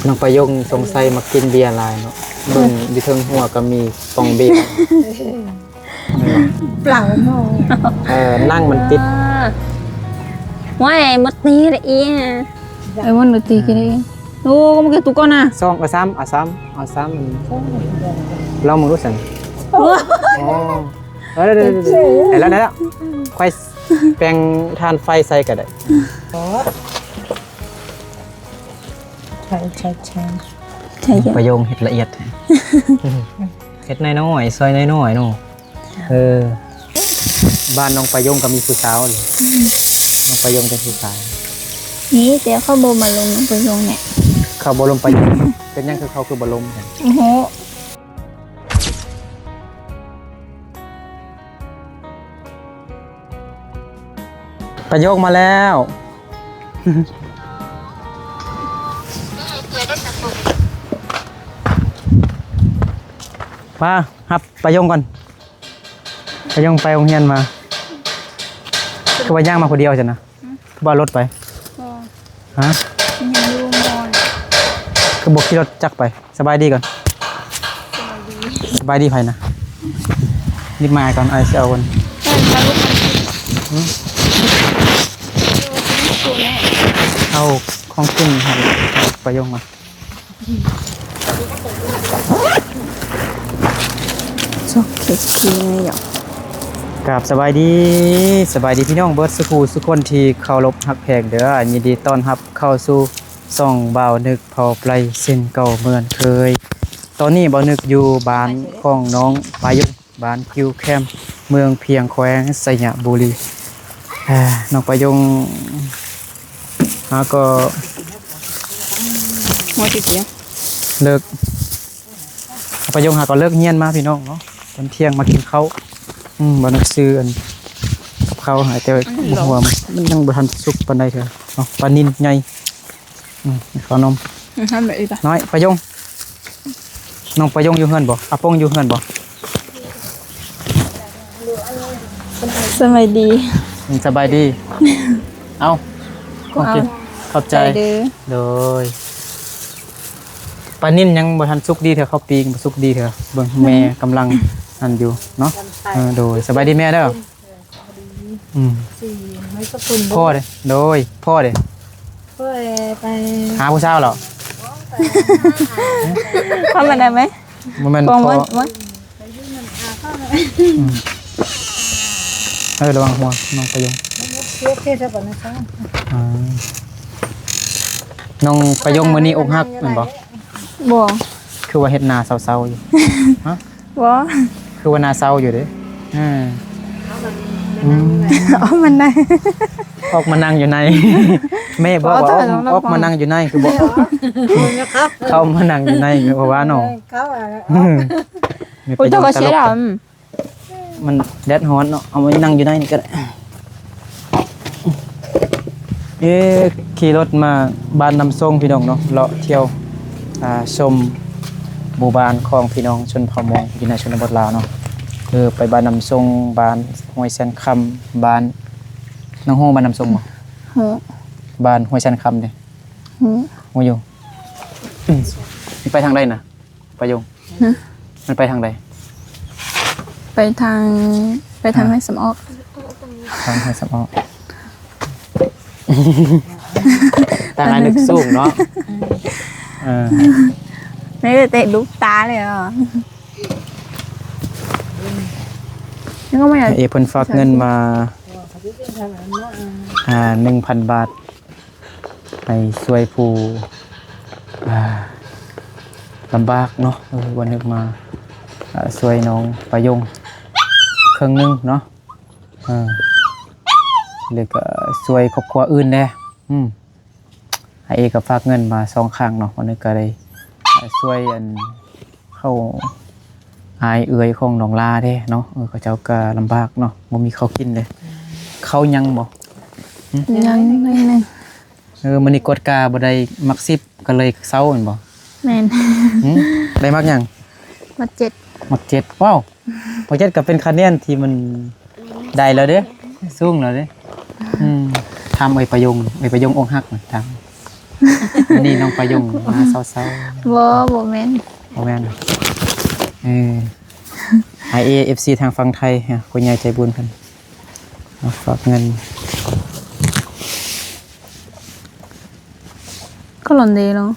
ນ້ອງປາຍົງສົງໄສມັກກິນເບຍຫຼາຍເນາະ ເບິ່ງຢູ່ເທິງຫົວກໍມີປ່ອງເບຍ ເປົ່າໝໍ້ ເອີ ນັ່ງມັນຕິດ ວ້າຍ ໝົດຕີລະອີ ເອີ ມັນບໍ່ຕີກິນໄດ້ອີ ໂອ້ ກໍມັນກິນຕຸກກ່ອນນະ ສອງ ເອົາສາມ ເອົາສາມ ເອົາສາມ ລອງເບິ່ງດູຊັ້ນ ໂອ້ ໂອ້ ເອີ ໄດ້ ໄດ້ ໄດ້ ໄດ້ແລ້ວ ໄດ້ແລ້ວ ຂ້ອຍແປງຖ່ານໄຟໃສ່ກໍໄດ້ ໃສ່ ໃສ່ ໃສ່ ປາຍົງເຮັດລະອຽດແທ້ ເຮັດນ້ອຍໆ ຊອຍນ້ອຍໆ ເນາະ ເອີ ບ້ານນ້ອງປາຍົງກໍມີຜູ້ສາວ ນ້ອງປາຍົງເປັນຜູ້ສາວ ນີ້ແຕ່ເຂົາບໍ່ມາລົມນ້ອງປາຍົງແຫຼະ ເຂົາບໍ່ລົມປາຍົງ ເປັນຫຍັງຄືເຂົາຄືບໍ່ລົມ ໂອ້ໂຫ ປາໂຍກມາແລ້ວ ມາຮັບປາໂຍງກ່ອນ ປາໂຍງໄປໂຮງຮຽນມາ ຄືວ່າຍ່າງມາຜູ້ດຽວຊັ້ນນະ? ຄືບໍ່ເອົາລົດໄປ? ບໍ່ ຮະ? ຍັງຢູ່ມອນ ຄືບໍ່ຂີ່ລົດຈັກໄປ? ສະບາຍດີກ່ອນ ສະບາຍດີ ສະບາຍດີໃຜນະ? ນິບມາກ່ອນ ອ້າຍຊິເອົາກ່ອນ ເອີ ເອົາຂອງກິນໃຫ້ປາໂຍງມາ. ກາບສະບາຍດີ ສະບາຍດີພີ່ນ້ອງເບິດສູ່ຜູ້ສູ່ຄົນທີ່ເຄົາລົບຮັກແພງເດີ ຍິນດີຕ້ອນຮັບເຂົ້າສູ່ຊ່ອງບ່າວນຶກເຜົ່າໄປເຊັ່ນເກົ່າເໝືອນເຄີຍ. ຕອນນີ້ບ່າວນຶກຢູ່ບ້ານຂອງນ້ອງປາໂຍງ ບ້ານກິວແຄມ ເມືອງພຽງ ແຂວງໄຊຍະບູລີ. ນ້ອງປາໂຍງຫາກໍ ເລີກ ປາໂຍງຫາກໍເລີກຮຽນມາພີ່ນ້ອງເນາະ ຕອນທ່ຽງມາກິນເຂົ້າ. ອືມ ບ່າວນຶກຊື້ອັນກັບເຂົ້າໃຫ້ ແຕ່ ອັນນີ້ ບໍ່ ຫົວມັນ ມັນຍັງບໍ່ທັນສຸກປານໃດເທື່ອເນາະ ປານິນໃຫຍ່. ອືມ ເຂົ້າໜົມ ອືມ ທຳແບບນີ້ປະ ນ້ອຍປາໂຍງ ນ້ອງປາໂຍງຢູ່ເຮືອນບໍ່? ອາປົງຢູ່ເຮືອນບໍ່? ສະບາຍດີ ອືມ ສະບາຍດີ ເອົາ ຂອງກິນ ຂອບໃຈ ໃຈເດີ ໂດຍ. ປານິນຍັງບໍ່ທັນສຸກດີເທື່ອ ເຂົ້າປີ້ງບໍ່ສຸກດີເທື່ອ ເບິ່ງແມ່ກຳລັງອັນຢູ່ເນາະ. ເອີ ໂດຍ ສະບາຍດີແມ່ເດີ. ອືມ ພໍ່ເດ້ ໂດຍ ພໍ່ເດ້ ພໍ່ໄປຫາຜູ້ສາວແລ້ວ ພໍ່ມາໄດ້ໄໝ? ບໍ່ແມ່ນພໍ່ ອືມ ເອີ ລະວັງຫົວ ນ້ອງປາຍົງ ນ້ອງປາຍົງມື້ນີ້ອົກຫັກແມ່ນບໍ່? ບໍ່ ຄືວ່າເຮັດໜ້າເສົ້າໆຢູ່ ຮະ? ບໍ່ ຄືວ່າໜ້າເສົ້າຢູ່ເດ້. ເອີ ອືມ ອອກມານັ່ງ ອອກມານັ່ງຢູ່ໃນ ແມ່ບອກວ່າ ອອກ ອອກມານັ່ງຢູ່ໃນ ຄືບໍ່ ເຂົ້າມານັ່ງຢູ່ໃນ ຄືບໍ່ວ່າເນາະ. ອືມ ໂອ້ຍ ເຈົ້າກໍເສຍດາຍ ມັນແດດຮ້ອນເນາະ ເອົາໄວ້ນັ່ງຢູ່ໃນນີ້ກໍໄດ້. ເອີ ຂີ່ລົດມາບ້ານນ້ຳຊົງ ພີ່ນ້ອງເນາະ ເລາະທ່ຽວ ອ່າ ຊົມໝູ່ບ້ານຂອງພີ່ນ້ອງຊົນເຜົ່າມົ້ງຢູ່ໃນຊົນນະບົດລາວເນາະ. ເອີ ໄປບ້ານນ້ຳຊົງ ບ້ານຫ້ວຍແສນຄຳ ບ້ານ ນ້ອງຮູ້ບ້ານນ້ຳຊົງບໍ່? ຮູ້ ບ້ານຫ້ວຍແສນຄຳເດ້ ຮູ້ ຮູ້ຢູ່. ອືມ ໄປທາງໃດນະ? ປາໂຍງ ຮະ? ມັນໄປທາງໃດ? ໄປທາງ ໄປທາງ ຮະ? ຫ້ວຍສຳອອກ ທາງຫ້ວຍສຳອອກ ທາງອ້າຍນຶກສູງເນາະ. ເອີ ນີ້ແຕ່ລູກຕາເລີຍ ນີ້ກໍບໍ່ຢາກ ເອ ເພິ່ນຝາກເງິນມາ ອ່າ ໜຶ່ງພັນບາດ ໃຫ້ຊ່ວຍຜູ້ ອ່າ ລຳບາກເນາະ. ເອີ ວ່ານຶກມາ ອ່າ ຊ່ວຍນ້ອງປາໂຍງເຄິ່ງໜຶ່ງເນາະ. ເອີ ແລ້ວກໍຊ່ວຍຄອບຄົວອື່ນແດ່. ອືມ ອ້າຍເອກໍຝາກເງິນມາສອງຄັ້ງເນາະ. ວ່ານຶກກໍໄດ້ ອ່າ ຊ່ວຍອັນ ເຂົາອ້າຍເອື້ອຍຂອງນ້ອງລາເດ້ເນາະ. ເອີ ເຂົາເຈົ້າກໍລຳບາກເນາະ ບໍ່ມີເຂົ້າກິນເດ້. ເຂົ້າຍັງບໍ່? ຫຶ? ຍັງໜ້ອຍໜຶ່ງ. ເອີ ມື້ນີ້ກວດກາບໍ່ໄດ້ໝັກສິບ ກໍເລີຍເຊົາແມ່ນບໍ່? ແມ່ນ. ຫຶ? ໄດ້ໝັກຫຍັງ? ໝັກເຈັດ. ໝັກເຈັດ. ວ້າວ ໝັກເຈັດກໍເປັນຄະແນນທີ່ມັນໄດ້ແລ້ວເດ້ ສູງແລ້ວເດ້. ອືມ ຖາມເອີຍປາຍົງ ເອີຍປາຍົງອົກຫັກນະ ຖາມ. ອັນນີ້ນ້ອງປາຍົງມາເຊົາໆ. ບໍ່ ບໍ່ແມ່ນ ບໍ່ແມ່ນ. ເອີ ໃຫ້ເອັຟຊີທາງຝັ່ງໄທ ຜູ້ໃຫຍ່ໃຈບຸນເພິ່ນມາຝາກເງິນ ກໍຫຼອນເດເນາະ.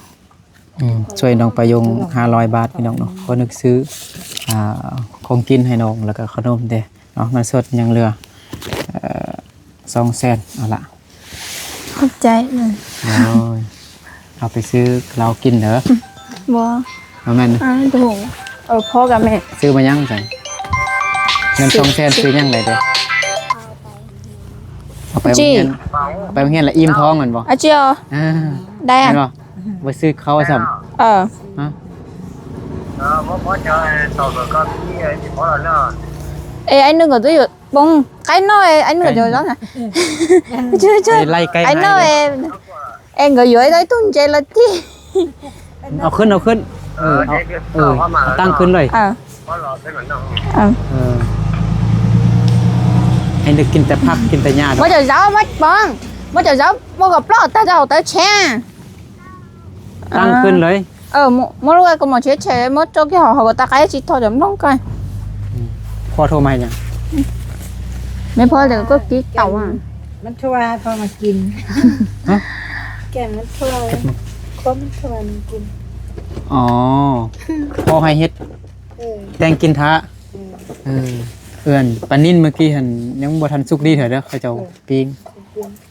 ອືມ ຊ່ວຍນ້ອງປາຍົງຫ້າຮ້ອຍບາດ ພີ່ນ້ອງເນາະ. ຂໍນຶກຊື້ ອ່າ ຂອງກິນໃຫ້ນ້ອງ ແລ້ວກໍຂະໜົມເດ້ເນາະ. ເງິນສົດຍັງເຫຼືອ ເອີ ສອງແສນ. ເອົາລະ ຂອບໃຈເດີ. ໂອ້ຍ ເອົາໄປຊື້ເຫຼົ້າກິນເດີ. ບໍ່ ບໍ່ແມ່ນ ອັນນັ້ນໂຕ ເອີ ພໍ່ກັບແມ່. ຊື້ມາຫຍັງຊັ້ນ? ເງິນສອງແສນຊື້ຫຍັງໄດ້ເດີ? ເອົາໄປໂຮງຮຽນ ເອົາໄປໂຮງຮຽນ ໄປໂຮງຮຽນແລ້ວອີ່ມທ້ອງແມ່ນບໍ່? ອາຈິ ໄດ້ ແມ່ນບໍ່? ບໍ່ຊື້ເຂົ້າຊ້ຳ. ເອີ ຮະ? ເອີ ໄອ້ໜຶ່ງກໍຕ້ອງຢູ່ Bông, cái nói anh người Rồi đó nè. Chứ chứ. Đi lay cái Anh này nói đi. Em em người dưới đấy tuần che là chi. ເອົາຂຶ້ນ ເອົາຂຶ້ນ ເອີ ເອົາ ເອີ ເອົາຕັ້ງຂຶ້ນເລີຍ. ເອີ ເອີ ໃຫ້ນຶກກິນແຕ່ຜັກ ກິນແຕ່ຫຍ້າດອກ. ບໍ່ເຈົ້າເຈົ້າ ບໍ່ Bông, ບໍ່ເຈົ້າເຈົ້າ ບໍ່ກໍປລອດ ຕາເຈົ້າ ຕາແຊ. ຕັ້ງຂຶ້ນເລີຍ. ເອີ ໝົດ ໝົດເລີຍ ກໍໝົດເສຍເສຍ ໝົດໂຈກທີ່ເຮົາ ເຮົາກໍຕາໄກຊິໂທຈຳລົງໄກ. ອືມ ພໍ່ໂທມາຫຍັງ? ແມ່ພໍ່ເດີກໍກິນເຕົາອະ ມັນໂທຫາພໍ່ມາກິນ. ຮະ? ແກມັນໂທ ຄົນມັນໂທມາກິນ. ອໍ ພໍ່ໃຫ້ເຮັດ ເອີ ແຕ່ງກິນຖ້າ. ເອີ ເອີ ເອື້ອນປານິນເມື່ອກີ້ຫັ້ນຍັງບໍ່ທັນສຸກດີເທື່ອເດີ ເຂົາເຈົ້າ ເອີ ປີ້ງ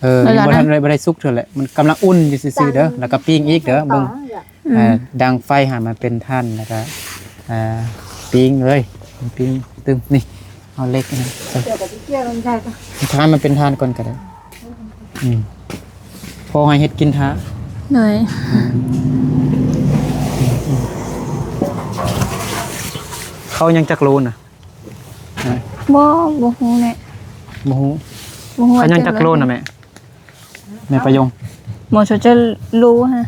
ເອີ ຍັງບໍ່ທັນໄດ້ ບໍ່ໄດ້ສຸກເທື່ອແຫຼະ ມັນກຳລັງອຸ່ນຢູ່ຊື່ໆເດີ ແລ້ວກໍປີ້ງອີກເດີ ເບິ່ງ ອືມ ເອີ ດັງໄຟໃຫ້ມັນເປັນຖ່ານ ແລ້ວກໍ ເອີ ປີ້ງເລີຍ ປີ້ງຕຶ້ມນີ້ ເອົາເຫຼັກອັນນັ້ນໃສ່ ຖ້າໃຫ້ມັນເປັນຖ່ານກ່ອນກໍໄດ້. ອືມ ພໍ່ໃຫ້ເຮັດກິນຖ້າ. ໂດຍ ອືມ ເຂົ້າຍັງຈັກໂລນະ? ບໍ່ ບໍ່ຮູ້ແຫຼະ ບໍ່ຮູ້ ບໍ່ຮູ້ ເຂົາຍັງຈັກໂລນະແມ່? ແມ່ປະຍົງ ບໍ່ເຈົ້າຈະຮູ້ຮະ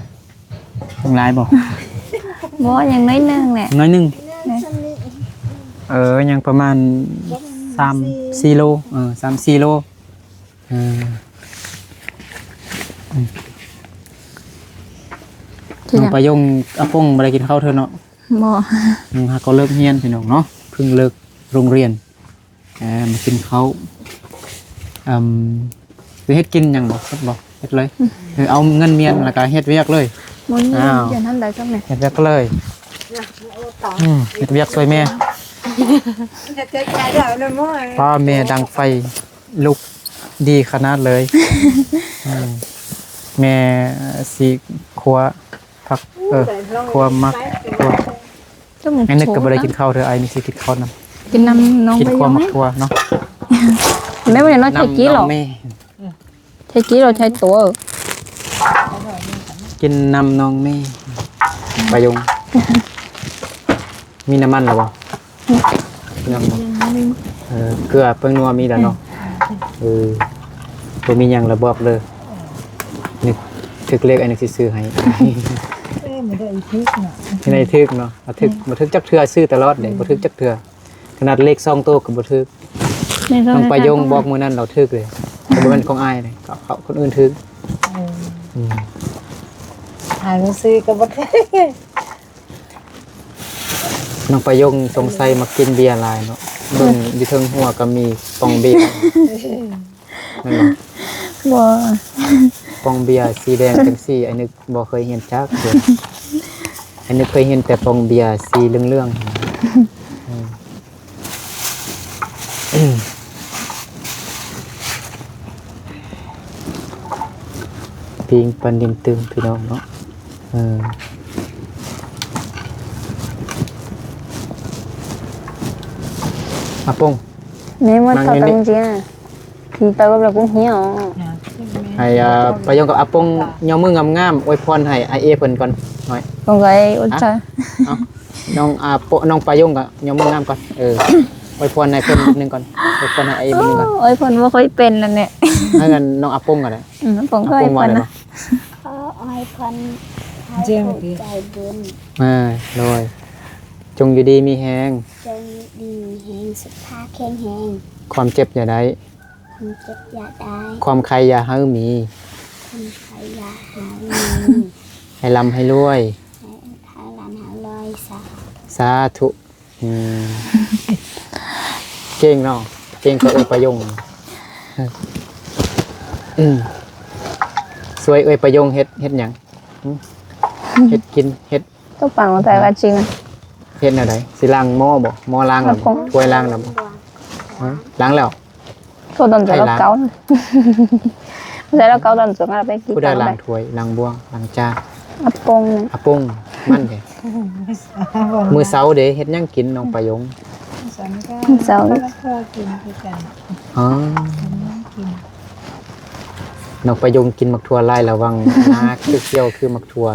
ຍັງຫຼາຍບໍ່? ບໍ່ ຍັງໜ້ອຍໜຶ່ງແຫຼະ ໜ້ອຍໜຶ່ງ. ເອີ ຍັງປະມານສາມສີ່ໂລ ເອີ ສາມສີ່ໂລ. ເອີ ອືມ ນ້ອງປະຍົງ ອາປົງບໍ່ໄດ້ກິນເຂົ້າເທື່ອເນາະ. ບໍ່ ອືມ ຫາກໍເລີກຮຽນພີ່ນ້ອງເນາະ ເພິ່ງເລີກໂຮງຮຽນ ເອີ ມາກິນເຂົ້າ. ອືມ ຊິເຮັດກິນຫຍັງບໍ່? ເຮັດບໍ່? ເຮັດເລີຍ. ອືມ ເອີ ເອົາເງິນມຽນແລ້ວກໍເຮັດວຽກເລີຍ. ບໍ່ມີ ອ້າວ ເຮັດວຽກເລີຍ. ອືມ ເຮັດວຽກຊ່ວຍແມ່. ປ້າ ແມ່ດັງໄຟ ລຸກດີຂະໜາດເລີຍ. ອືມ ແມ່ຊິຄົວຜັກ ເອີ ຄົວໝາກຖົ່ວ. ໄອ້ນຶກກໍບໍ່ໄດ້ກິນເຂົ້າເທື່ອ ໄອ້ນຶກຊິກິນເຂົ້ານຳ ກິນນຳນ້ອງ ກິນຂົ້ວໝາກຖົ່ວເນາະ. ແມ່ບໍ່ໄດ້ນ້ອຍ ໄທຈີ້ເນາະ ແມ່ ໄທຈີ້ເນາະ ໄທໂຕ. ກິນນຳນ້ອງແມ່ ປະຍົງ. ມີນ້ຳມັນແລ້ວບໍ່? ອືມ ຍັງບໍ່? ເອີ ເກືອ ແປ້ງນົວມີແລ້ວເນາະ. ເອີ ບໍ່ມີຫຍັງລະບອກເດີ. ນຶກຖືກເລກ ອັນນີ້ຊິຊື້ໃຫ້. ເອີ ບໍ່ໄດ້ຖືກເນາະ ບໍ່ໄດ້ຖືກເນາະ. ບໍ່ຖືກ ອືມ ບໍ່ຖືກຈັກເທື່ອ ຊື້ຕະຫຼອດເດ້. ອືມ ບໍ່ຖືກຈັກເທື່ອ ຂະໜາດເລກສອງໂຕກໍບໍ່ຖືກ. ນ້ອງປະຍົງບອກມື້ນັ້ນລາວຖືກເດ້ ບໍ່ແມ່ນຂອງອ້າຍເດ້ ເຂົາ ເຂົາ ຄົນອື່ນຖືກ. ເອີ ອືມ ອ້າຍບໍ່ຊື້ກໍບໍ່ຖືກ. ນ້ອງປະຍົງສົງໄສມັກກິນເບຍຫຼາຍເນາະ. ເບິ່ງຢູ່ເທິງຫົວກໍມີປ່ອງເບຍ ແມ່ນບໍ່? ບໍ່ ປ່ອງເບຍສີແດງຈັ່ງຊີ້ ໄອ້ນຶກບໍ່ເຄີຍເຫັນຈັກເທື່ອ. ໄອ້ນຶກເຄີຍເຫັນແຕ່ປ່ອງເບຍສີເຫຼືອງໆ. ອືມ ປີ້ງປານິນຕຶ້ມ ພີ່ນ້ອງເນາະ. ເອີ ອາປົງ ແມ່ມາ ນັ່ງຢູ່ນີ້ ເຂົາຕ້ອງຈິງ ພີ່ໄປກັບລາວປຸ້ງຮຽວ ໃຫ້ ອາ ປະຍົງກັບອາປົງຍໍມືງາມໆ ອວຍພອນໃຫ້ອ້າຍເອເພິ່ນກ່ອນໜ້ອຍ. ປະຍົງກໍອາ ອາ ອາ ນ້ອງ ອາ ປະ ນ້ອງປະຍົງກໍ ຍົກມືງາມກ່ອນ ເອີ ອວຍພອນໃຫ້ເພິ່ນນິດໜຶ່ງກ່ອນ ອວຍພອນໃຫ້ອ້າຍອີກນິດໜຶ່ງກ່ອນ. ໂອ້ ອວຍພອນບໍ່ຄ່ອຍເປັນນັ້ນແຫຼະ ໃຫ້ອັນນ້ອງອາປົງກໍໄດ້. ອືມ ອາປົງກໍອວຍພອນນະ. ຂໍອວຍພອນໃຫ້ຜູ້ໃຈບຸນ ເອີ ໂດຍ ຈົ່ງຢູ່ດີມີແຮງ ຈົ່ງຢູ່ດີມີແຮງ ສຸຂະພາບແຂງແຮງ ຄວາມເຈັບຢ່າໄດ້ ຄວາມເຈັບຢ່າໄດ້ ຄວາມໄຂ້ຢ່າໃຫ້ມີ ຄ ໃຫ້ລ່ຳໃຫ້ລວຍ ໃຫ້ລ່ຳໃຫ້ລວຍ ສາທຸ ສາທຸ. ອືມ ເກັ່ງເນາະ ເກັ່ງກວ່າເອື້ອຍປາຍົງ. ອືມ ຊ່ວຍເອື້ອຍປາຍົງເຮັດ ເຮັດຫຍັງ? ຫຶ? ເຮັດກິນ ເຮັດ ຕົວປັງໃສ່ວ່າຈິງ ເຮັດແນວໃດ? ຊິລ້າງໝໍ້ບໍ່? ໝໍ້ລ້າງແລ້ວບໍ່? ຖ້ວຍລ້າງແລ້ວບໍ່? ຮະ? ລ້າງແລ້ວ? ໂຕຕອນຈົນລາວເກົາ ໃສ່ລາວເກົາຕອນຈົນລາວໄປກິນ ຜູ້ໃດລ້າງຖ້ວຍ ລ້າງບ່ວງ ລ້າງຈານ? ອາປົງ ອາປົງ ມັນເດ້. ມື້ເຊົ້າເດ້ ເຮັດຫຍັງກິນນ້ອງປາຍົງ? ມື້ເຊົ້າ ອໍ ນ້ອງປາຍົງກິນໝາກຖົ່ວຫຼາຍ ລະວັງໜ້າຂຽວໆ ຄືໝາກຖົ່ວ.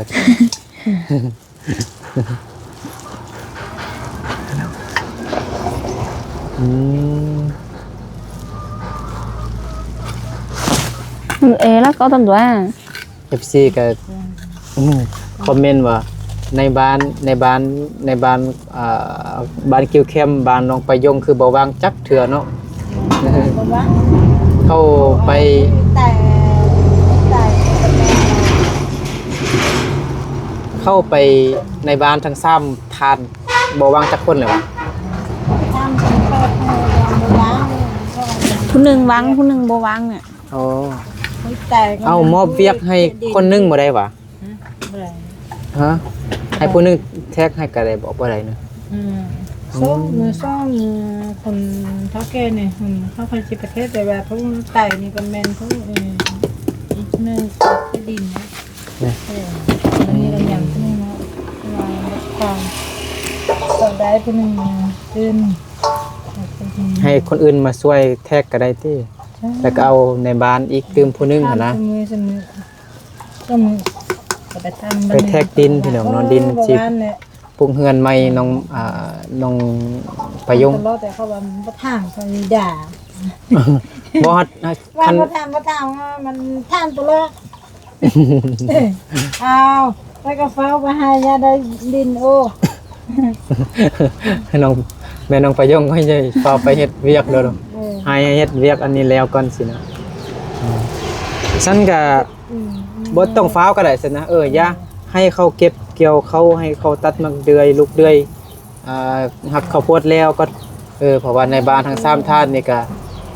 ອືມ ເອ ລະເຂົາຕ້ອງຕົວະ ເອັຟຊີກໍ ອືມ ຄອມເມັນວ່າ ໃນບ້ານ ໃນບ້ານ ໃນບ້ານ ອ່າ ບ້ານກິວແຄມ ບ້ານນ້ອງປາຍົງ ຄືບໍ່ວ່າງຈັກເທື່ອເນາະ. ເຂົ້າໄປ ເຂົ້າໄປໃນບ້ານທັງສາມທ່ານ ບໍ່ວ່າງຈັກຄົນເລີຍຫວາ? ຜູ້ໜຶ່ງວ່າງ ຜູ້ໜຶ່ງບໍ່ວ່າງເນຍ. ອໍ ເອົາມອບວຽກໃຫ້ຄົນໜຶ່ງບໍ່ໄດ້ຫວາ? ຮະ? ບໍ່ໄດ້. ຮະ? ໃຫ້ຜູ້ໜຶ່ງແທັກໃຫ້ກໍໄດ້ບໍ່? ບໍ່ໄດ້ເນາະ. ອືມ ອືມ ຊ່ວງ ຊ່ວງຄົນເຖົ້າແກ່ນີ້ ເຂົາເຈົ້າຊິປະເທດ ແຕ່ວ່າຜູ້ຕາຍນີ້ກໍແມ່ນຜູ້ ເອີ ອີກໜຶ່ງທີ່ດິນນະ. ນີ້ ເອີ ອັນນີ້ກໍຍັງຜູ້ໜຶ່ງເນາະ ວ່າບໍ່ຕ້ອງ ຕ້ອງໄດ້ຜູ້ໜຶ່ງຕື່ມ ໃຫ້ຄົນອື່ນມາຊ່ວຍແທັກກໍໄດ້ຕິ? ໃຊ່ ແລ້ວກໍເອົາໃນບ້ານອີກຕື່ມຜູ້ໜຶ່ງຫັ້ນນະ. ໄປແທກດິນພີ່ນ້ອງເນາະ ດິນຊິປຸກເຮືອນໃໝ່ນ້ອງ ອ່າ ນ້ອງປະຍົງ. ຕະຫຼອດແຕ່ເຂົາວ່າບໍ່ຖາມເຂົານີ້ດ່າ ບໍ່ຮອດ ວ່າຄັນບໍ່ຖາມ ບໍ່ຖາມ ມັນຖາມຕະຫຼອດ. ອ້າວ ຂ້ອຍກໍຟ້າວໄປຫາຍາໄດ້ດິນ ໂອ້ ນ້ອງ ແມ່ນ້ອງປະຍົງກໍໃຫຍ່ຟ້າວໄປເຮັດວຽກໂລດ. ເອີ ໃຫ້ເຮັດວຽກອັນນີ້ແລ້ວກ່ອນຊິນະ. ເອີ ຊັ້ນກໍ ອືມ ບໍ່ຕ້ອງຟ້າວກໍໄດ້ຊັ້ນນະ. ເອີ ຢ່າ ໃຫ້ເຂົາເກັບກ່ຽວເຂົ້າ ໃຫ້ເຂົາຕັດໝາກເດືອຍ ລູກເດືອຍ ອ່າ ຫັກເຂົ້າໂພດແລ້ວກໍ ເອີ ເພາະວ່າໃນບ້ານທັງສາມທ່ານນີ້ກະ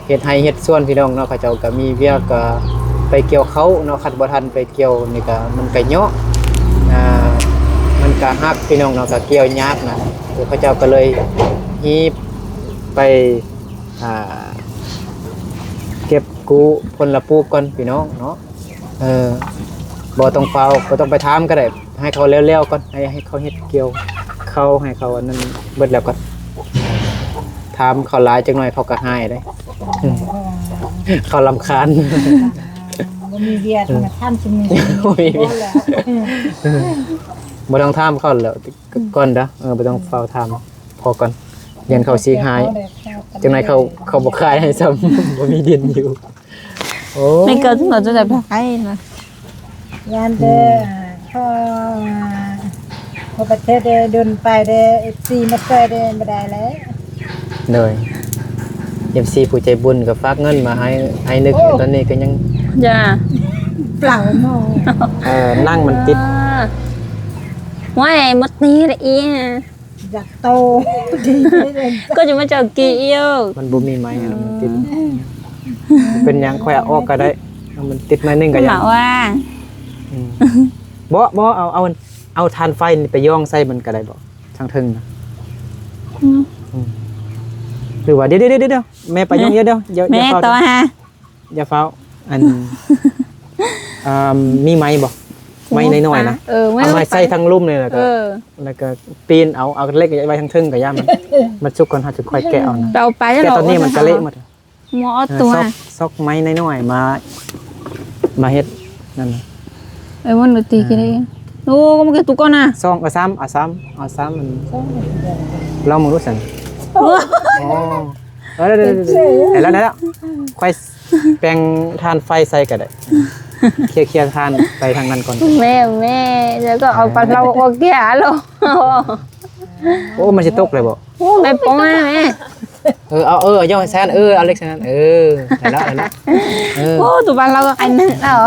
ເຮັດໄຮ່ເຮັດສວນພີ່ນ້ອງເນາະ ເຂົາເຈົ້າກະມີວຽກ ເອີ ໄປກ່ຽວເຂົ້າເນາະ. ຄັນບໍ່ທັນໄປກ່ຽວນີ້ກະມັນກະເຍາະ ອ່າ ມັນກະຫັກພີ່ນ້ອງເນາະ ກະກ່ຽວຍາກນະ. ເອີ ເຂົາເຈົ້າກະເລີຍຮີບໄປ ອ່າ ເກັບກູ້ຜົນລະປູກກ່ອນພີ່ນ້ອງເນາະ. ເອີ ບໍ່ຕ້ອງຟ້າວ ບໍ່ຕ້ອງໄປຖາມກໍໄດ້ ໃຫ້ເຂົາແລ້ວໆກ່ອນ ໃຫ້ ໃຫ້ເຂົາເຮັດກ່ຽວເຂົ້າ ໃຫ້ເຂົາອັນນັ້ນເບິດແລ້ວກ່ອນ. ຖາມເຂົາຫຼາຍຈັກໜ່ອຍເຂົາກໍຮ້າຍເດ້ ເຂົາລຳຄານ. ບໍ່ມີວຽກ ເອີ ມາຖາມຊຸມນີ້ ບໍ່ມີວຽກ ບໍ່ແລ້ວ ບໍ່ຕ້ອງຖາມເຂົາແລ້ວກ່ອນເດີ້. ເອີ ບໍ່ຕ້ອງຟ້າວຖາມ ພໍກ່ອນ ຢ້ານເຂົາຊິຮ້າຍ ຈັກໜ່ອຍເຂົາ ເຂົາບໍ່ຂາຍໃຫ້ຊ້ຳ ບໍ່ມີດິນຢູ່. ໂອ້ ໃນເກີດເຂົາຈະໄດ້ໄປນະ ຢ້ານແຕ່ ອືມ ເຂົາ ເຂົາປະເທດໄດ້ດົນໄປໄດ້ ເອັຟຊີ ມາຊ່ວຍໄດ້ບໍ່ໄດ້ແລ້ວ. ໂດຍ ເອັຟຊີ ຜູ້ໃຈບຸນກໍຝາກເງິນມາໃຫ້ ໃຫ້ນຶກ ໂອ້ ຕອນນີ້ກໍຍັງ ຢ່າ ເປົ່າເນາະ ເອີ ໜັງມັນຕິດ ອ່າ ໂອ້ຍ ໝົດນີ້ລະອີ ຢາກໂຕ ກໍຈະມາເຈົ້າກີ້ອີກ ມັນບໍ່ມີໄມ້ຫັ້ນນະ ມັນຕິດ. ອືມ ເປັນຫຍັງ ຂ້ອຍເອົາອອກກໍໄດ້ ມັນຕິດໜ້ອຍໜຶ່ງກໍຍັງ ວ່າ ອືມ ບໍ່ ບໍ່ ເອົາ ເອົາ ເອົາຖ່ານໄຟນີ້ໄປຢ່ອງໃສ່ມັນກໍໄດ້ບໍ່ ທາງເທິງນະ? ອືມ ອືມ ຫຼືວ່າ ດຽວ ດຽວ ດຽວ ດຽວ ແມ່ໄປຍ່ອງ ດຽວ ດຽວ ດຽວ ແມ່ ຢ່າຟ້າວ ຕໍ່ຫາ ຢ່າຟ້າວ ອັນ ອ່າ ມີໄມ້ບໍ່? ໄມ້ນ້ອຍໆນະ ເອີ ເອົາມາໃສ່ທາງລຸ່ມນີ້ ແລ້ວກໍ ເອີ ແລ້ວກໍປີນເອົາ ເອົາເຫຼັກໄວ້ທາງເທິງກໍຢ່າ ມັນ ມັນສຸກກ່ອນ ເຮົາຈຶ່ງຄ່ອຍແກະເອົານະ. ເອົາໄປ ແກະຕອນນີ້ມັນກໍເລະໝົດ. ໝໍເອົາ ເອີ ຕົວ ຊອກ ຊອກໄມ້ນ້ອຍໆມາ ມາເຮັດນັ້ນນະ. ເອີ ມັນກໍຕີກັນໄດ້. ເອີ ໂອ້ ກໍມັນກໍຕຸກກ່ອນນະ. ຊອກ ເອົາຊ້ຳ ເອົາຊ້ຳ ເອົາຊ້ຳ ລອງເບິ່ງດູຊັ້ນ. ໂອ້ ໂອ້ ເອີ ໄດ້ ໄດ້ ໄດ້ແລ້ວ ໄດ້ແລ້ວ ຄ່ອຍແປງຖ່ານໄຟໃສ່ກໍໄດ້. ເຄຍ ເຄຍຖ່ານໄປທາງນັ້ນກ່ອນ. ແມ່ ແມ່ ແລ້ວກໍເອົາປາເລົາອອກແກ່ໂລດ. ໂອ້ ມັນຊິຕົກເລີຍບໍ່? ໂອ້ ແມ່ປ້ອງແມ່. ເອີ ເອົາ ເອີ ເອົາ ເອົາໃສ່ຫັ້ນ ເອີ ເອົາເຫຼັກໃສ່ຫັ້ນ ເອີ ໄດ້ແລ້ວ ໄດ້ແລ້ວ ເອີ ໂອ້ ຕົວປາເລົາກໍໄອ້ນັ້ນແລ້ວ.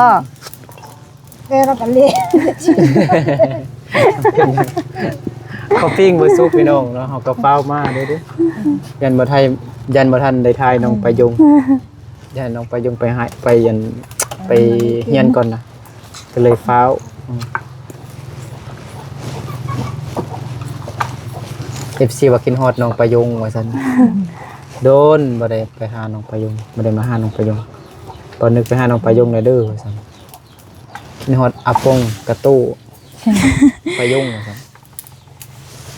ແຕ່ລະກະເລນ ເຂົາປີ້ງບໍ່ສຸກພີ່ນ້ອງເນາະ ເຮົາກໍຟ້າວມາເດີ້ ຢ້ານບໍ່ໄດ້ ຢ້ານບໍ່ທັນໄດ້ຖ່າຍນ້ອງປາຍົງ ຢ້ານນ້ອງປາຍົງໄປໃຫ້ ໄປອັນ ໄປຮຽນກ່ອນນະ ກໍເລີຍຟ້າວ ອືມ ເອັຟຊີ ວ່າຄິດຮອດນ້ອງປາຍົງວ່າຊັ້ນ ໂດນບໍ່ໄດ້ໄປຫານ້ອງປາຍົງ ບໍ່ໄດ້ມາຫານ້ອງປາຍົງ ປານຶກໄປຫານ້ອງປາຍົງແດ່ເດີ້ວ່າຊັ້ນ ຄິດຮອດອາປົງກະໂຕ້ ປາຍົງວ່າຊັ້ນ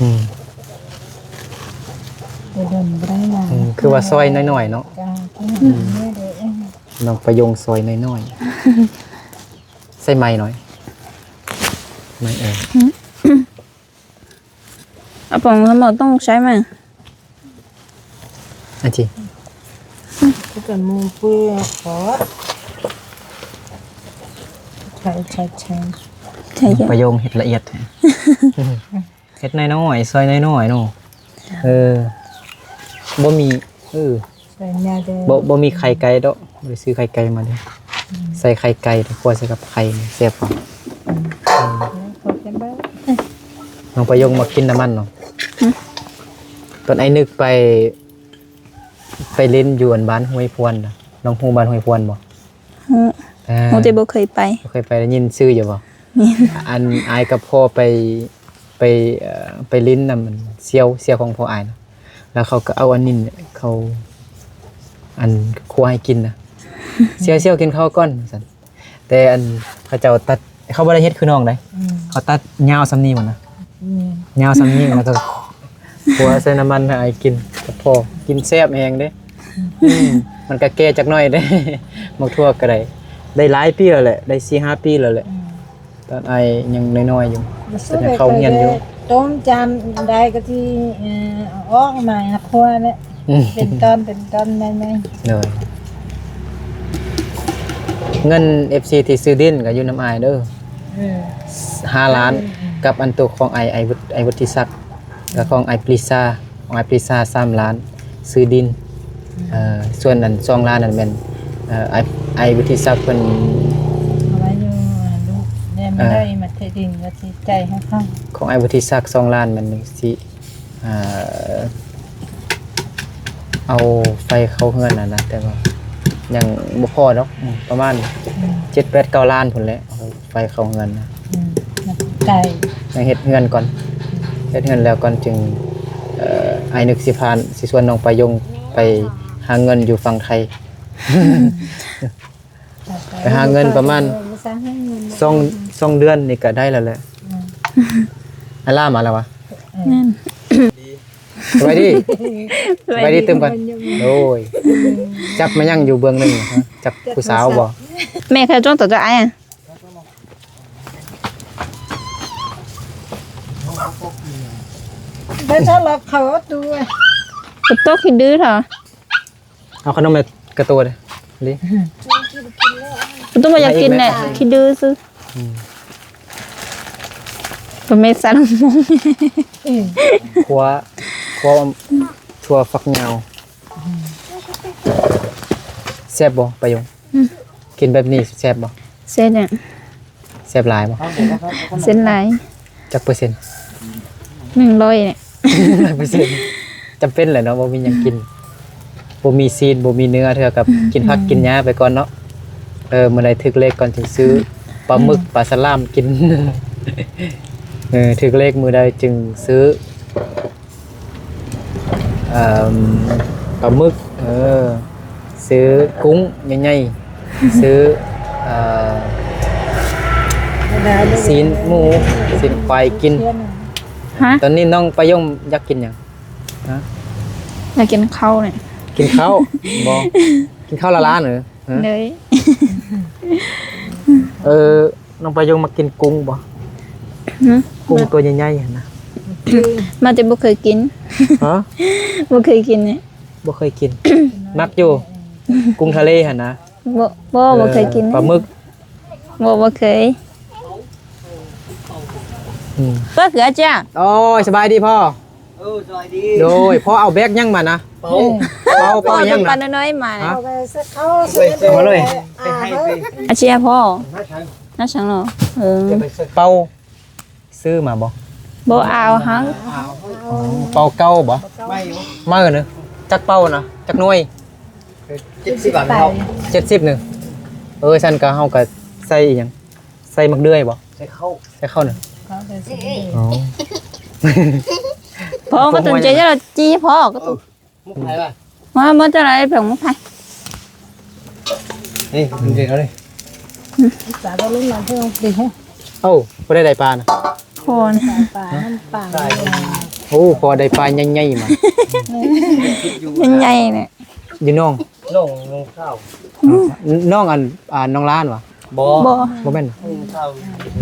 ອືມ ແຕ່ດົນບໍ່ໄດ້ມາ ອືມ ຄືວ່າຊອຍນ້ອຍໆເນາະ ຈ້າ ອືມ ນ້ອງປາຍົງຊອຍນ້ອຍໆ ໃສ່ໄມ້ໜ້ອຍ ໄມ້ເອີ ອາປົງ ທ່ານບໍ່ຕ້ອງໃຊ້ໄມ້ ອາຈິ ຄືກັນໝູ່ເພື່ອຂໍ ໃຊ້ ໃຊ້ ໃຊ້ ປາຍົງເຮັດລະອຽດແທ້ ເຮັດນ້ອຍໆ ຊອຍນ້ອຍໆເນາະ ເອີ ບໍ່ມີ ເອີ ບໍ່ ບໍ່ມີໄຂ່ໄກ່ດອກ ບໍ່ໄດ້ຊື້ໄຂ່ໄກ່ມາເດີ້ ອືມ ໃສ່ໄຂ່ໄກ່ ແລ້ວຂົ້ວໃສ່ກັບໄຂ່ ແຊບກວ່າ ອືມ ອືມ ນ້ອງປາຍົງມັກກິນນ້ຳມັນເນາະ ອືມ ຕອນອ້າຍນຶກໄປ ໄປຫຼິ້ນຢູ່ອັນບ້ານຫ້ວຍພວນນະ ນ້ອງຮູ້ບ້ານຫ້ວຍພວນບໍ່? ຮູ້ ເອີ ຮູ້ແຕ່ບໍ່ເຄີຍໄປ ບໍ່ເຄີຍໄປ ໄດ້ຍິນຊື່ຢູ່ບໍ່? ແມ່ນ ອັນອ້າຍກັບພໍ່ໄປ ໄປ ເອີ ໄປຫຼິ້ນນຳອັນສ່ຽວ ສ່ຽວຂອງພໍ່ອ້າຍນະ ແລ້ວເຂົາກໍເອົາອັນນີ້ ເຂົາ ອັນ ຂົ້ວໃຫ້ກິນນະ ສ່ຽວໆ ກິນເຂົ້າກ່ອນ ວ່າຊັ້ນ ແຕ່ອັນເຂົາເຈົ້າຕັດ ເຂົາບໍ່ໄດ້ເຮັດຄືນ້ອງໃດ ອືມ ເຂົາຕັດຍາວສ່ຳນີ້ໝົດນະ ອືມ ຍາວສ່ຳນີ້ ແລ້ວກໍຂົ້ວໃສ່ນ້ຳມັນໃຫ້ອ້າຍກິນກັບພໍ່ ກິນແຊບແຮງເດ້ ອືມ ມັນກໍແກ່ຈັກໜ້ອຍເດ້ ໝາກຖົ່ວກໍໄດ້ ໄດ້ຫຼາຍປີແລ້ວແຫຼະ ໄດ້ສີ່ຫ້າປີແລ້ວແຫຼະ ອືມ ຕອນອ້າຍຍັງນ້ອຍໆຢູ່ ຕອນຍັງເຂົ້າໂຮງຮຽນຢູ່ ຕົ້ມຈານໃດກໍທີ່ ເອີ ເອົາອອກມາໃຫ້ຄົວແຫຼະ ອືມ ເປັນຕອນເປັນຕອນໃໝ່ໆ ໂດຍ ເງິນເອັຟຊີທີ່ຊື້ດິນກໍຢູ່ນຳອ້າຍເດີ້ ເອີ ຫ້າລ້ານ ອືມ ກັບອັນໂຕຂອງອ້າຍ ອ້າຍວຸດ ອ້າຍວຸດທິສັກ ແລ້ວຂອງອ້າຍປຣີຊາ ຂອງອ້າຍປຣີຊາສາມລ້ານ ຊື້ດິນ ອືມ ເອີ ສ່ວນອັນສອງລ້ານນັ້ນແມ່ນ ເອີ ອ້າຍ ອ້າຍວຸດທິສັກເພິ່ນເອົາໄວ້ຢູ່ ລູກແມ່ນ ເອີ ໄດ້ມາເທດິນກໍຊິຈ່າຍໃຫ້ເຂົາ ຂອງອ້າຍວຸດທິສັກສອງລ້ານແມ່ນຊິ ເອີ ເອົາໄຟເຂົ້າເຮືອນຫັ້ນນະ ແຕ່ວ່າຍັງບໍ່ພໍດອກ ອືມ ປະມານ ອືມ ເຈັດແປດເກົ້າລ້ານພຸ້ນແຫຼະ ເອົາໄຟເຂົ້າເຮືອນນະ ອືມ ໄກ ຍັງເຮັດເຮືອນກ່ອນ ເຮັດເຮືອນແລ້ວກ່ອນຈຶ່ງ ເອີ ອ້າຍນຶກຊິພາ ຊິຊວນນ້ອງປາຍົງໄປຫາເງິນຢູ່ຝັ່ງໄທ ໄປຫາເງິນປະມານ ເອີ ສອງ ສອງເດືອນນີ້ກໍໄດ້ແລ້ວແຫຼະ ອືມ ອາລ່າມາແລ້ວວະ ເອີ ແມ່ນ ສະບາຍດີ ສະບາຍດີຕື່ມກັນ ໂອ້ຍ ຈັບມາຍັງຢູ່ເບື້ອງໜຶ່ງ ຈັບຜູ້ສາວບໍ່ ແມ່ເຂົາຈ້ອງຕົວເຈົ້າອ້າຍ ໄດ້ຊະລັບເຂົາຕົວ ຕົວຂີ້ດື້ເຖາະ ເອົາຂະໜົມໃຫ້ກະໂຕເດ້ ດີ ກະໂຕບໍ່ຢາກກິນແຫຼະ ຂີ້ດື້ຊື່ ອືມ ບໍ່ແມ່ນສັນໝົງ ຂົ້ວ ຂົ້ວ ຖົ່ວຝັກຍາວ ແຊບບໍ່ປາຍົງ? ອືມ ກິນແບບນີ້ແຊບບໍ່? ແຊບແຫຼະ ແຊບຫຼາຍບໍ່? ແຊບຫຼາຍ ຈັກເປີເຊັນ? ໜຶ່ງຮ້ອຍແຫຼະ ໜຶ່ງຮ້ອຍເປີເຊັນ ຈຳເປັນແຫຼະເນາະ ບໍ່ມີຫຍັງກິນ ບໍ່ມີຊີ້ນ ບໍ່ມີເນື້ອ ເທື່ອກັບ ອືມ ກິນຜັກ ອືມ ກິນຫຍ້າໄປກ່ອນເນາະ ເອີ ມື້ໃດຖືກເລກກ່ອນຈຶ່ງຊື້ ອືມ ປາໝຶກ ອືມ ປາສະຫຼາມກິນ ເອີ ຖືກເລກມື້ໃດຈຶ່ງຊື້ ເອີ ປາໝຶກ ເອີ ຊື້ກຸ້ງໃຫຍ່ໆ ຊື້ ເອີ ຊີ້ນໝູ ຊີ້ນຄວາຍກິນ ຮະ ຕອນນີ້ນ້ອງປາຍົງຢາກກິນຫຍັງ? ຮະ ຢາກກິນເຂົ້ານີ້ ກິນເຂົ້າ ບໍ່ ກິນເຂົ້າລ້າໆ ເອີ ຮະ ໂດຍ ເອີ ນ້ອງປາຍົງມັກກິນກຸ້ງບໍ່? ຫຶ? ກຸ້ງຕົວໃຫຍ່ໆຫັ້ນນະ ມາແຕ່ບໍ່ເຄີຍກິນ ຮະ ບໍ່ເຄີຍກິນນີ້ ບໍ່ເຄີຍກິນ ມັກຢູ່ ກຸ້ງທະເລຫັ້ນນະ ບໍ່ ບໍ່ ເອີ ບໍ່ເຄີຍກິນ ປາໝຶກ ບໍ່ ບໍ່ເຄີຍ ອືມ ເປີດເຂືອຈ້າ ໂອ້ຍ ສະບາຍດີພໍ່ ເອີ ສະບາຍດີ ໂດຍ ພໍ່ເອົາແບກຫຍັງມານະ? ເປົາ ເປົາ ເປົາຫຍັງນະ? ປານ້ອຍໆມານະ ຮະ? ເອົາມາເລີຍ ອາເຊຍພໍ່ ນາສັງເນາະ? ເອີ ເປົາ ຊື້ມາບໍ່? ບໍ່ເອົາ ເຮົາ ເປົາເກົ່າບໍ່? ໃໝ່ເນາະ. ຈັກເປົານະ? ຈັກໜ່ວຍ? ເຈັດສິບບາດເຮົາ ເຈັດສິບໜຶ່ງ. ເອີ ຊັ້ນກໍເຮົາກໍໃສ່ອີ່ຫຍັງ? ໃສ່ໝາກເດືອຍບໍ່? ໃສ່ເຂົ້າ ໃສ່ເຂົ້າໜຶ່ງ. ອໍ ພໍກໍຕົນໃຈ ຈະລະຈີ່ພໍກໍຕົນ ເອີ ໝົກໄຜ່ວ່າ ມາ ມາຈະໄດ້ເພິ່ນໝົກໄຜ່. ນີ້ເດັດເອົານີ້ ສາວກໍລົງມາເພິ່ນເດັດໃຫ້. ເອົ້າ ບໍ່ໄດ້ໄດ້ປານະ ພໍນະ ປາ ປາ ນ້ຳປາ. ໂອ້ ພໍໄດ້ປາໃຫຍ່ໆມາ ໃຫຍ່ໆນີ້ ຢູ່ໜອງ ນ້ອງ ນ້ອງສາວ ນ້ອງອັນ ອ່າ ນ້ອງລ້ານຫວາ? ບໍ່ ບໍ່ ບໍ່ແມ່ນ ນ້ອງສາວ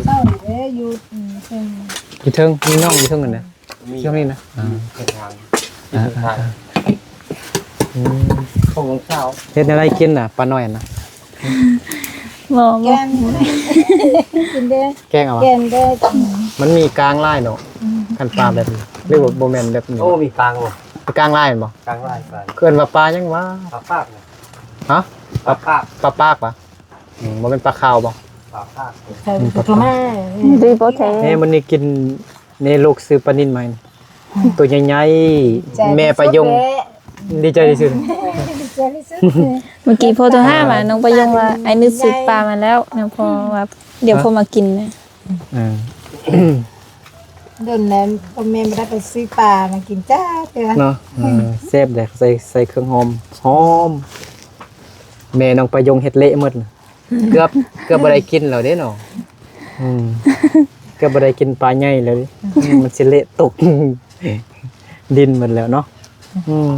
ເຊົາເດ້ ຢູ່ ອືມ ເທິງ ຢູ່ເທິງ ມີນ້ອງຢູ່ເທິງນັ້ນນະ ມີ ຊ່ວງນີ້ນະ ອ່າ ເທິງທາງ ອ່າ ເທິງທາງ ອ່າ ອືມ ຂອງນ້ອງສາວ. ເຮັດແນວໃດກິນນະ ປານ້ອຍນະ? ບໍ່ ບໍ່ ແກງ ກິນເດ້ ແກງເອົາຫວາ? ແກງເດ້ ອືມ ມັນມີກາງຫຼາຍເນາະ ອືມ ຄັນປາແບບນີ້ ຫຼືວ່າບໍ່ແມ່ນແບບນີ້? ໂອ້ ມີກາງບໍ່? ກາງຫຼາຍແມ່ນບໍ່? ກາງຫຼາຍ ເອີ້ນວ່າປາຫຍັງຫວາ? ປາປາກນະ. ຮະ? ປາປາກ ປາປາກຫວາ? ອືມ ບໍ່ແມ່ນປາຂາວບໍ່? ປາປາກ ເອີ ປາຂາວ ດີບໍ່ແທ້. ແມ່ມື້ນີ້ກິນ ໃນໂລກຊື້ປານິນໃໝ່ ໂຕໃຫຍ່ໆ ແມ່ປາຍົງ ດີໃຈທີ່ສຸດ ດີໃຈທີ່ສຸດ. ເມື່ອກີ້ພໍ່ໂທຫາວ່າ ນ້ອງປາຍົງວ່າ ອ້າຍນຶດຊື້ປາມາແລ້ວນະ ພໍ່ວ່າ ດຽວ ຮະ? ພໍ່ມາກິນນະ. ເອີ ດົນແລ້ວ ພໍ່ແມ່ບໍ່ໄດ້ໄປຊື້ປາມາກິນຈັກເທື່ອເນາະ. ເອີ ແຊບເດ້ ໃສ່ ໃສ່ເຄື່ອງຫອມ ຫອມ. ແມ່ນ້ອງປາຍົງເຮັດເລະໝົດ ເກືອບ ເກືອບບໍ່ໄດ້ກິນແລ້ວເດ້ເນາະ. ອືມ ເກືອບບໍ່ໄດ້ກິນປາໃຫຍ່ແລ້ວເດ້ ອືມ ມັນຊິເລະຕົກດິນໝົດແລ້ວເນາະ. ອືມ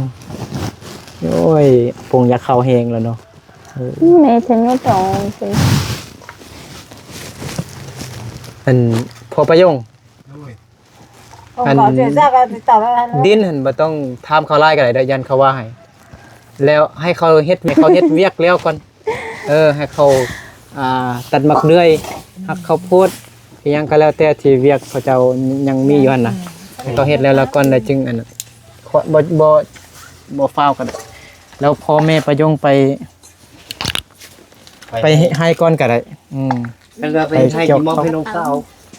ໂອ້ຍ ປົງຢາເຂົ້າແຮງແລ້ວເນາະ. ເອີ ແມ່ເພິ່ນຢູ່ຕອງ ອັນ ພໍ່ປາຍົງ ໂດຍ ອັນ ເຂົາເຈົ້າກໍຕິດຕໍ່ແລ້ວ ດິນຫັ້ນບໍ່ຕ້ອງຖາມເຂົາຫຼາຍກໍໄດ້ເດີ ຢ້ານເຂົາວ່າໃຫ້ ແລ້ວໃຫ້ເຂົາເຮັດ ໃຫ້ເຂົາເຮັດວຽກແລ້ວກ່ອນ. ເອີ ໃຫ້ເຂົາ ອ່າ ຕັດໝາກເດືອຍ ຫັກເຂົ້າໂພດ ອີ່ຫຍັງກໍແລ້ວແຕ່ທີ່ວຽກເຂົາເຈົ້າຍັງມີຢູ່ຫັ້ນນະ ໃຫ້ເຂົາເຮັດແລ້ວ ແລ້ວກ່ອນ ແລ້ວຈຶ່ງອັນນັ້ນ ບໍ່ ບໍ່ ບໍ່ຟ້າວກໍໄດ້. ແລ້ວພໍ່ແມ່ປາຍົງໄປ ໄປ ໄປໃຫ້ກ່ອນກໍໄດ້. ອືມ ຄັນວ່າໄປໃຫ້ ໄປກ່ຽວ ມອບໃຫ້ນ້ອງສາວ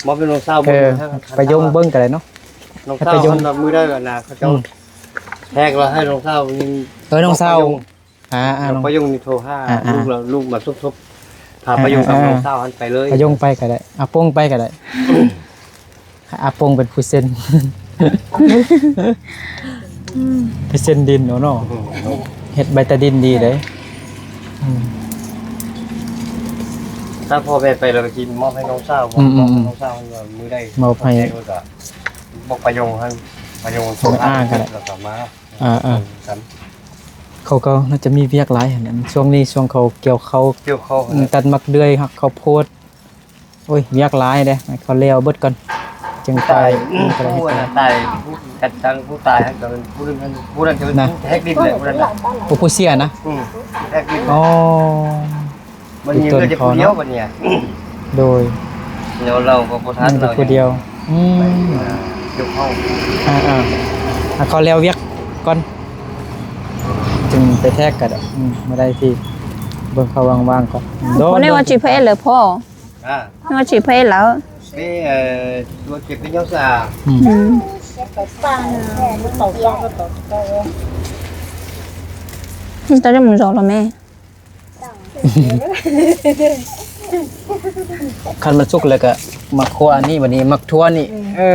ມອບໃຫ້ນ້ອງສາວ ເອີ ເບິ່ງ ປາຍົງເບິ່ງກໍໄດ້ເນາະ. ນ້ອງສາວ ປາຍົງ ຄັນວ່າມື້ໃດກໍນະ ເຂົາເຈົ້າ ອືມ ແທກແລ້ວໃຫ້ນ້ອງສາວ ເອີ ນ້ອງສາວ ອາ ອາ ນ້ອງປາຍົງນີ້ໂທຫາ ອາ ອາ ລູກລະ ລູກມາສົມທົບ ພາ ອາ ປາຍົງກັບ ອາ ອາ ນ້ອງສາວຫັ້ນໄປເລີຍ. ປາຍົງໄປກໍໄດ້ ອາປົງໄປກໍໄດ້. ອາປົງເປັນຜູ້ເຊັນ ໄປເຊັນດິນເອົາເນາະ. ອືມ ເຮັດໃບຕາດິນດີເດ້. ອືມ ຖ້າພໍ່ແມ່ໄປແລ້ວກໍຊິມອບໃຫ້ນ້ອງສາວ ອືມໆໆ ມອບໃຫ້ນ້ອງສາວ ມື້ໃດ ມອບໃຫ້ ແລ້ວກໍບອກປາຍົງຫັ້ນ ປາຍົງ ອາ ກໍໄດ້ ແລ້ວກໍມາ ອ່າໆ ເຂົາກໍໜ້າຈະມີວຽກຫຼາຍຫັ້ນ ຊ່ວງນີ້ຊ່ວງເຂົາກ່ຽວເຂົ້າ ກ່ຽວເຂົ້າ ອືມ ຕັດໝາກເດືອຍ ຫັກເຂົ້າໂພດ. ໂອ້ຍ ວຽກຫຼາຍເດ້ ໃຫ້ເຂົາແລ້ວເບິດກ່ອນ ຈຶ່ງໄປ. ຕາຍ ກໍໄດ້ ຜູ້ນັ້ນຕາຍ ຜູ້ກັນຕັງ ຜູ້ຕາຍຫັ້ນກໍເປັນຜູ້ນັ້ນ ຜູ້ນັ້ນກໍເປັນ ນະ ຜູ້ແທກດິນແຫຼະ ຜູ້ນັ້ນນະ ຜູ້ ຜູ້ເສຍນະ. ອືມ ແທກດິນ. ອໍ ບັດນີ້ເຫຼືອແຕ່ຜູ້ດຽວ ບັດນີ້. ໂດຍ ແລ້ວລາວກໍບໍ່ທັນ ຍັງແຕ່ຜູ້ດຽວ. ອືມ ເອີ ເກັບເຂົ້າ ອ່າໆ ໃຫ້ເຂົາແລ້ວວຽກກ່ອນ ຈຶ່ງໄປແທກກໍໄດ້. ອືມ ບໍ່ໄດ້ທີ່ເບິ່ງເຂົາວ່າງໆກ່ອນ. ໂດຍ ບໍ່ໄດ້ວ່າຈີບພະເອກເລີຍພໍ່. ອ່າ ວ່າຊິໄປລາວ ເອີ ຕົວເກັບເປັນຍາວສາ. ອືມ ອືມ ຄັນມັນສຸກແລ້ວກໍມາຂົ້ວອັນນີ້ ບັດນີ້ໝາກຖົ່ວນີ້. ອືມ ເອີ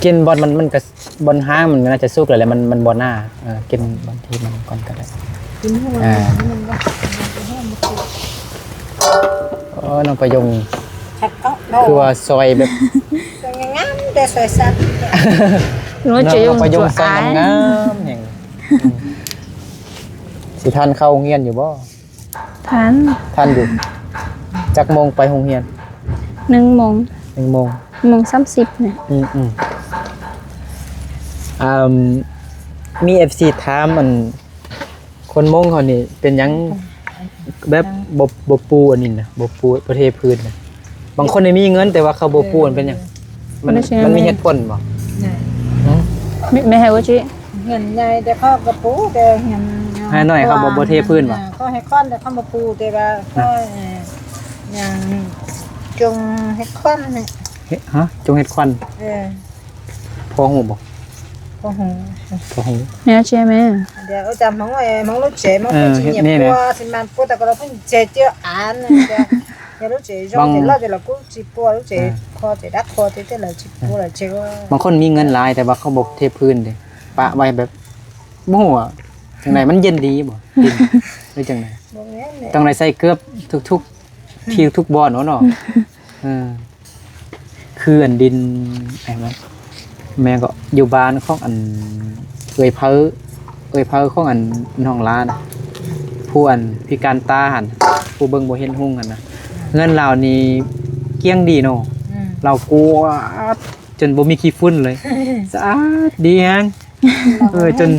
ກິນບ່ອນມັນ ມັນກໍ ບ່ອນຫ້າງມັນກໍໜ້າຈະສຸກແລ້ວແຫຼະ ມັນ ມັນບໍ່ໜາ. ເອີ ກິນບ່ອນທີ່ມັນກ່ອນກໍໄດ້. ກິນຫົວ ອ່າ ມັນບໍ່ ໂອ້ ນ້ອງປະຍົງ ຄັດເອົາ ຄືວ່າຊອຍແບບ ຊອຍງາມໆ ແຕ່ຊອຍສັ້ນ. ນ້ອງປະຍົງຊອຍງາມໆແຮງ. ອືມ ຊິທັນເຂົ້າໂຮງຮຽນຢູ່ບໍ່? ທັນ ທັນຢູ່. ຈັກໂມງໄປໂຮງຮຽນ? ໜຶ່ງໂມງ ໜຶ່ງໂມງ ໜຶ່ງໂມງສາມສິບນະ. ອືມໆ ອ່າ ມີເອັຟຊີຖາມ ອັນ ຄົນມົ້ງເຮົານີ້ເປັນຫຍັງແບບບໍ່ ບໍ່ປູອັນນີ້ນະ ບໍ່ປູ ບໍ່ເທພື້ນນະ? ບາງຄົນນີ້ມີເງິນ ແຕ່ວ່າເຂົາບໍ່ປູ ມັນເປັນຫຍັງ? ມັນ ມັນມີເຫດຜົນບໍ່? ນະ ຫື? ແມ່ ແມ່ໃຫ້ບໍ່ຈິ ເຮືອນໃຫຍ່ແຕ່ເຂົາກໍປູ ແຕ່ເຮືອນ ເຮືອນນ້ອຍເຂົາບໍ່ ບໍ່ເທພື້ນບໍ່? ເຂົາໃຫ້ຄອນແຕ່ເຂົາບໍ່ປູ ແຕ່ວ່າ ນະ ເຂົາ ເອີ ຫຍັງ ຈົ່ງເຮັດຄວັນນີ້ ເຮັດ ຮະ ຈົ່ງເຮັດຄວັນ ເອີ ພໍຮູ້ບໍ່? ພໍຮູ້ ພໍຮູ້ ແນວໃຊ່ໄໝ? ດຽວເອົາຈຳຂອງ ເອີ ຂອງລູກເຈ ມັນ ເອີ ເຮັດນີ້ແຫຼະ ຊິມາປົວ ແຕ່ກໍລາວເພິ່ນເຈ ເຈອັນ ດຽວລູກເຈ ຢອງເຈ ລາວເຈ ລາວກູຊິປົວ ລູກເຈ ເອີ ຂໍເຈ ດັກຂໍເຈ ເຈລາວຊິປົວ ລາວເຈ ບາງຄົນມີເງິນຫຼາຍ ແຕ່ວ່າເຂົາບໍ່ເທພື້ນເດ້ ປະໄວ້ແບບ ບໍ່ຮູ້ວ່າຈັ່ງໃດ ມັນເຢັນດີບໍ່? ດິນ ຫຼືຈັ່ງໃດ? ບໍ່ແມ່ນແຫຼະ ຕ້ອງໄດ້ໃສ່ເກືອບທຸກໆ ທີ່ທຸກບ່ອນເນາະ ເນາະ ເອີ ຄືອັນດິນ ແມ່ນບໍ່ ແມ່ນກໍຢູ່ບ້ານຂອງອັນເອື້ອຍເພີ ເອື້ອຍເພີຂອງອັນນ້ອງຫຼ້ານະ ຜູ້ອັນພິການຕາຫັ້ນ ຜູ້ເບິ່ງບໍ່ເຫັນຮຸ່ງຫັ້ນນະ ເຮືອນລາວນີ້ກ້ຽງດີເນາະ ອືມ ລາວກວາດ ຈົນບໍ່ມີຂີ້ຝຸ່ນເລີຍ ສະອາດດີແຮງ ເອີ ຈົນ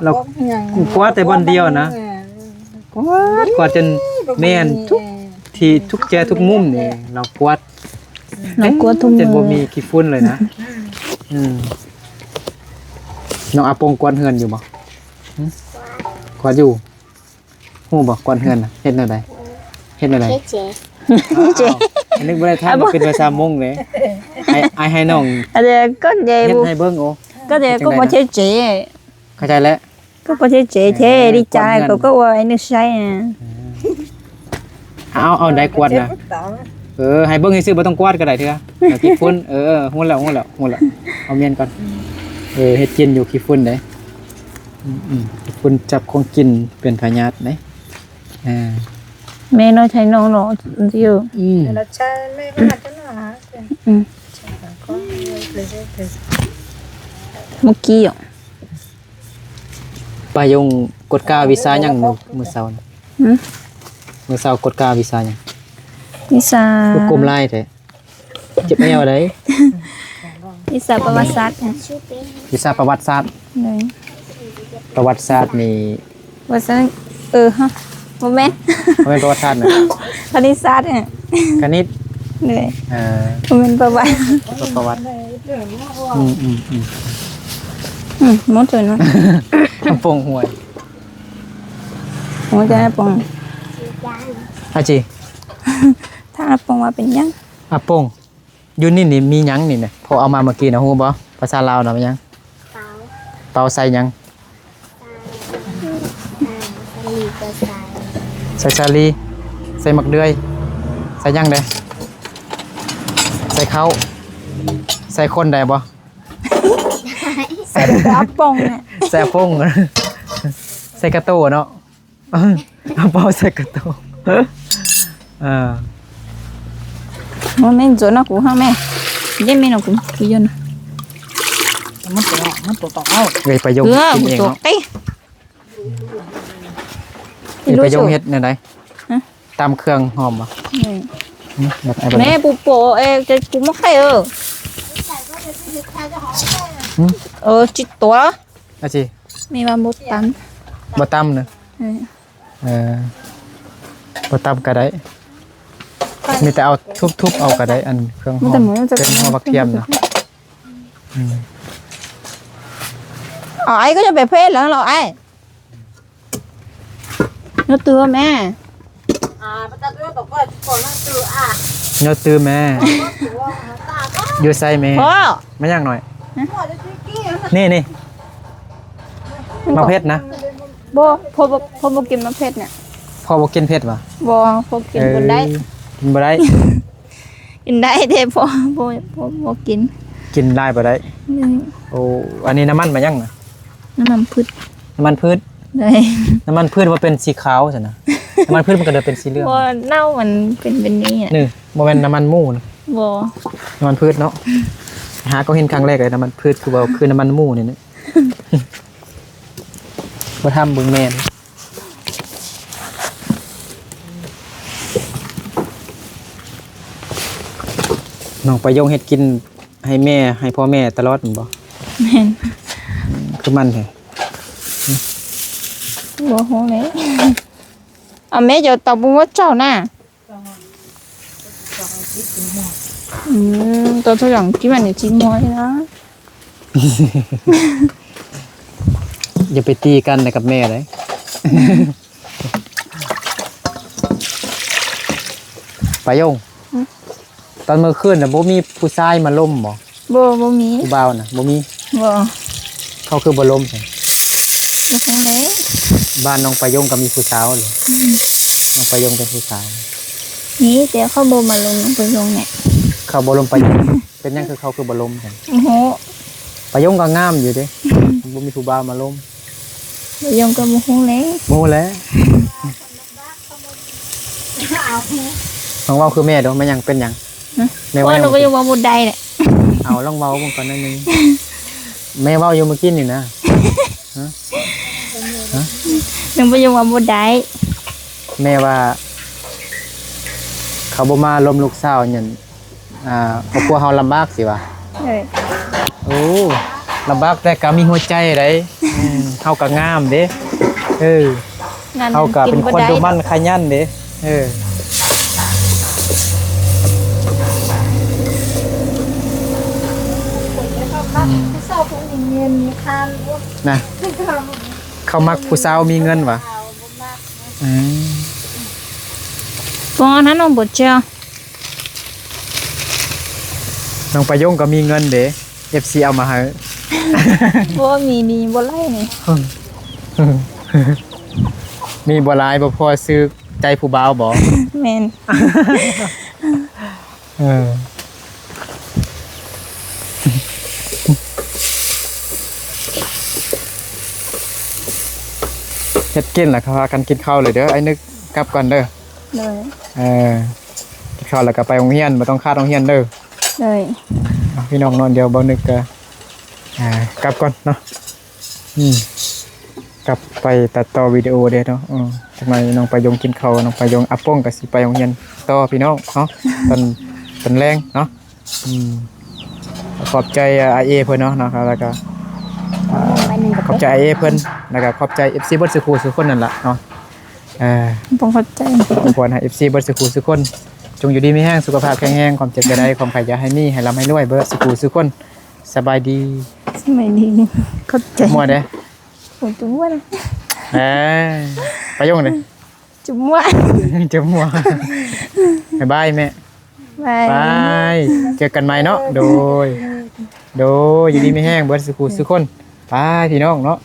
ລາວກວາດແຕ່ບ່ອນດຽວນະ ກວາດ ກວາດຈົນແມ່ນທຸກທີ່ ທຸກແຈທຸກມຸມນີ້ລາວກວາດ ລາວກວາດທຸກມື້ ຈົນບໍ່ມີຂີ້ຝຸ່ນເລີຍນະ ອືມ ອືມ ນ້ອງອາປົງກວາດເຮືອນຢູ່ບໍ່? ຫື? ກວາດຢູ່. ຮູ້ບໍ່ ກວາດເຮືອນນະ ເຮັດແນວໃດ? ເຮັດແນວໃດ? ເຮັດເຈ ເຮັດເຈ ອ້າວ ອັນນີ້ບໍ່ໄດ້ຖາມ ເອົາບໍ່ ມາເປັນພາສາມົ້ງເດ້ ອ້າຍ ອ້າຍໃຫ້ນ້ອງ ອັນເດ ກໍເດ ເຮັດໃຫ້ເບິ່ງ ໂອ້ ກໍເດ ເຮັດຈັ່ງໃດນະ? ກໍບໍ່ເຮັດເຈ ເຂົ້າໃຈແລ້ວ ກໍບໍ່ເຮັດເຈແທ້ ເອີ ດີໃຈ ກວາດເຮືອນ ກໍ ກໍວ່າໄອ້ນຶກໃຊ້ນະ ເອີ ເອົາ ເອົາໄດ້ກວາດນະ ເອີ ໃຫ້ເບິ່ງຊື່ໆ ບໍ່ຕ້ອງກວາດກໍໄດ້ເທື່ອ ຂີ້ຝຸ່ນ ເອີ ຮູ້ແລ້ວ ຮູ້ແລ້ວ ຮູ້ແລ້ວ ເອົາມ້ຽນກ່ອນ ເອີ ເຮັດກິນຢູ່ ຂີ້ຝຸ່ນເດ້ ອືມໆ ຝຸ່ນຈັບຂອງກິນເປັນພະຍາດເດ້ ອ່າ ແມ່ນ້ອຍໄທນ້ອງເນາະ ອືມ ແມ່ກໍອາດຈະເນາະ ອືມ ເມື່ອກີ້ ປາຍົງກວດກາວິຊາຫຍັງມື້ ມື້ເຊົ້ານະ? ຫື? ມື້ເຊົ້າກວດກາວິຊາຫຍັງ? ວິຊາ ຄືກົ້ມຫຼາຍແທ້? ເຈັບແອວໃດ໋ ວິຊາປະຫວັດສາດ ວິຊາປະຫວັດສາດ ໂດຍ ປະຫວັດສາດນີ້ ວ່າຊັ້ນ ເອີ ຮະ ບໍ່ແມ່ນ ບໍ່ແມ່ນປະຫວັດສາດນະ ຄະນິດສາດ ຄະນິດ ໂດຍ ເອີ ບໍ່ແມ່ນປະຫວັດ ປະຫວັດ ອືມໆໆ ອືມ ໝົດເລີຍເນາະ ອາປົງຫວຍ ໂອ້ຍ ອາປົງ ອາຈີ ຖ້າອາປົງວ່າເປັນຫຍັງ? ອາປົງ ຢູ່ນີ້ນີ້ມີຫຍັງນີ້ນະ? ພໍ່ເອົາມາເມື່ອກີ້ນະ ຮູ້ບໍ່? ພາສາລາວນະ ແມ່ນຫຍັງ? ເປົາ ເປົາໃສ່ຫຍັງ? ໃສ່ສາລີ ໃສ່ໝາກເດືອຍ ໃສ່ຫຍັງແດ່? ໃສ່ເຂົ້າ ໃສ່ຄົນໄດ້ບໍ່? ໃສ່ອາປົງ ໃສ່ອາປົງ ໃສ່ກະໂຕເນາະ. ເອົາເປົາໃສ່ກະໂຕ ເອີ ບໍ່ແມ່ນໂຈນະ ກູເຮົາແມ່ ເດ້ແມ່ນຂອງກູ ກູໂຍນ ມັນຕົວ ມັນຕົວຕອກເອົາ ເອີຍ ປາຍົງກິນເອງເນາະ ເອີຍ ປາຍົງເຮັດແນວໃດ? ຮະ? ຕຳເຄື່ອງຫອມບໍ່? ແມ່ ແມ່ປູໂປເອ ແຕ່ກູບໍ່ໄຄເອີ ເອີ ຈິດຕົວ ອາຈີ ແມ່ວ່າບໍ່ຕຳ ບໍ່ຕຳເນາະ ເອີ ເອີ ບໍ່ຕຳກໍໄດ້ ມີແຕ່ເອົາທຸບໆເອົາກໍໄດ້ ອັນເຄື່ອງຫອມ ເຄື່ອງຫອມບັກທຽມນະ ອືມ ເອົາ ອ້າຍກໍຈະໄປເພດແລ້ວເນາະ ອ້າຍ ໂຍດຕື້ແມ່ ໂຍດຕື້ແມ່ ຢູ່ໃສແມ່? ພໍ່ ມາຫຍັງໜ້ອຍ? ນີ້ ນີ້ ໝາກເຜັດນະ? ບໍ່ ພໍ່ບໍ່ ພໍ່ບໍ່ກິນໝາກເຜັດນີ້ ພໍ່ບໍ່ກິນເຜັດຫວາ? ບໍ່ ພໍ່ກິນບໍ່ໄດ້ ກິນບໍ່ໄດ້ ກິນໄດ້ແຕ່ພໍ່ ພໍ່ ພໍ່ບໍ່ກິນ ກິນຫຼາຍບໍ່ໄດ້ ອືມ ໂອ້ ອັນນີ້ນ້ຳມັນມາຫຍັງນະ? ນ້ຳມັນພືດ ນ້ຳມັນພືດ ໂດຍ ນ້ຳມັນພືດວ່າເປັນສີຂາວຊັ້ນນະ ນ້ຳມັນພືດມັນກໍເລີຍເປັນສີເຫຼືອງ ບໍ່ ເນົ່າມັນເປັນແບບນີ້ ນີ້ ບໍ່ແມ່ນນ້ຳມັນໝູນະ ບໍ່ ນ້ຳມັນພືດເນາະ ຫາກໍເຫັນຄັ້ງແລກເລີຍ ນ້ຳມັນພືດ ຄືວ່າຄືນ້ຳມັນໝູນີ້ນະ ບໍ່ທຳເບິ່ງແມ່ນ ນ້ອງປາຍົງເຮັດກິນໃຫ້ແມ່ ໃຫ້ພໍ່ແມ່ຕະຫຼອດແມ່ນບໍ່? ແມ່ນ ຄືມັນແທ້ ບໍ່ຮູ້ແຫຼະ ເອົາແມ່ເຈົ້າເຕົາບຸງວ່າເຈົ້ານະ ອືມ ເຕົາເທົ່າຫຍັງທີ່ມັນຊິໝົດນະ ຢ່າໄປຕີກັນນະກັບແມ່ເດ້ ອືມ ອືມ ປາຍົງ ຫຶ? ຕອນມື້ຄືນນະ ບໍ່ມີຜູ້ຊາຍມາລົມບໍ່? ບໍ່ ບໍ່ມີ. ຜູ້ບ່າວນະ ບໍ່ມີ? ບໍ່. ເຂົາຄືບໍ່ລົມຊັ້ນ? ບໍ່ຮູ້ແຫຼະ. ບ້ານນ້ອງປາຍົງກໍມີຜູ້ສາວເລີຍ. ອືມ ນ້ອງປາຍົງເປັນຜູ້ສາວ. ມີ ແຕ່ເຂົາບໍ່ມາລົມນ້ອງປາຍົງແຫຼະ. ເຂົາບໍ່ລົມປາຍົງ. ເປັນຫຍັງຄືເຂົາຄືບໍ່ລົມຊັ້ນ? ບໍ່ຮູ້. ປາຍົງກໍງາມຢູ່ເດ້. ບໍ່ມີຜູ້ບ່າວມາລົມ. ປາຍົງກໍບໍ່ຮູ້ແຫຼະ. ບໍ່ຮູ້ແຫຼະ. ລອງເວົ້າຄືແມ່ດູ ແມ່ຫຍັງ ເປັນຫຍັງ? ຫຶ? ແມ່ເວົ້າຫຍັງ? ວ່າໜູກໍຍັງເວົ້າບໍ່ໄດ້ແຫຼະ. ເອົາ ລອງເວົ້າເບິ່ງກ່ອນໜ້ອຍໜຶ່ງ. ແມ່ເວົ້າຢູ່ມື້ກີ້ນີ້ນະ. ຫະ? ຫະ? ໜູກໍຍັງເວົ້າບໍ່ໄດ້. ແມ່ວ່າ ເຂົາບໍ່ມາລົມລູກສາວຫຍັງ ອ່າ ຄອບຄົວເຮົາລຳບາກຊິວ່າ. ເອີ ໂອ້ ລຳບາກແຕ່ກໍມີຫົວໃຈໃດ໋. ອືມ ເຮົາກໍງາມເດ້. ເອີ ງາມ ເຮົາກໍເປັນຄົນດຸໝັ່ນຂະຫຍັນເດ້. ເອີ ນະ ເຂົາມັກຜູ້ສາວມີເງິນຫວາ? ອືມ ບໍ່ ອັນນັ້ນນ້ອງບໍ່ເຈົ້າ. ນ້ອງປາຍົງກໍມີເງິນເດ້ ເອັຟຊີເອົາມາໃຫ້. ບໍ່ ມີ ມີບໍ່ຫຼາຍນີ້. ມີບໍ່ຫຼາຍ ບໍ່ພໍຊື້ໃຈຜູ້ບ່າວບໍ? ແມ່ນ. ເອີ ເຮັດກິນລະ ກໍພາກັນກິນເຂົ້າເລີຍເດີ. ອ້າຍນຶກກັບກ່ອນເດີ. ໂດຍ. ເອີ ກິນເຂົ້າແລ້ວກໍໄປໂຮງຮຽນ ບໍ່ຕ້ອງຂາດໂຮງຮຽນເດີ. ໂດຍ. ເອົາ ພີ່ນ້ອງເນາະ ດຽວບ່າວນຶກກໍ ອ່າ ກັບກ່ອນເນາະ. ອືມ ກັບໄປຕັດຕໍ່ວິດີໂອເດ້ເນາະ. ເອີ ຈັກໜ້ອຍນ້ອງປາຍົງກິນເຂົ້າ ນ້ອງປາຍົງ ອາປົງກໍຊິໄປໂຮງຮຽນຕໍ່ ພີ່ນ້ອງເນາະ ຕອນ ຕອນແລງເນາະ. ອືມ ຂອບໃຈອ້າຍເອເພິ່ນເນາະ ແລ້ວກໍ ອ່າ ຂອບໃຈອ້າຍເອເພິ່ນ ແລ້ວກໍຂອບໃຈເອັຟຊີເບິດສູ່ຄູ່ສູ່ຄົນນັ້ນລະເນາະ. ເອີ ຕ້ອງຂອບໃຈ ອວຍພອນໃຫ້ເອັຟຊີເບິດສູ່ຄູ່ສູ່ຄົນ ຈົ່ງຢູ່ດີມີແຮງ ສຸຂະພາບແຂງແຮງ ຄວາມເຈັບຢ່າໄດ້ ຄວາມໄຂ້ຢ່າໃຫ້ມີ ໃຫ້ລ່ຳໃຫ້ລວຍເບິດສູ່ຄູ່ສູ່ຄົນ. ສະບາຍດີ. ສະບາຍດີ. ຂອບໃຈ. ມົວເດ້. ໂອ້ ຈຸມມົວ. ເອີ ປາຍົງເດ້. ຈຸມມົວ. ຈຸມມົວ. ບາຍບາຍແມ່. ບາຍ ບາຍ ເຈີກັນໃໝ່ເນາະ. ໂດຍ ໂດຍ ຢູ່ດີມີແຮງເບິດສູ່ຄູ່ສູ່ຄົນ. ບາຍ ພີ່ນ້ອງເນາະ.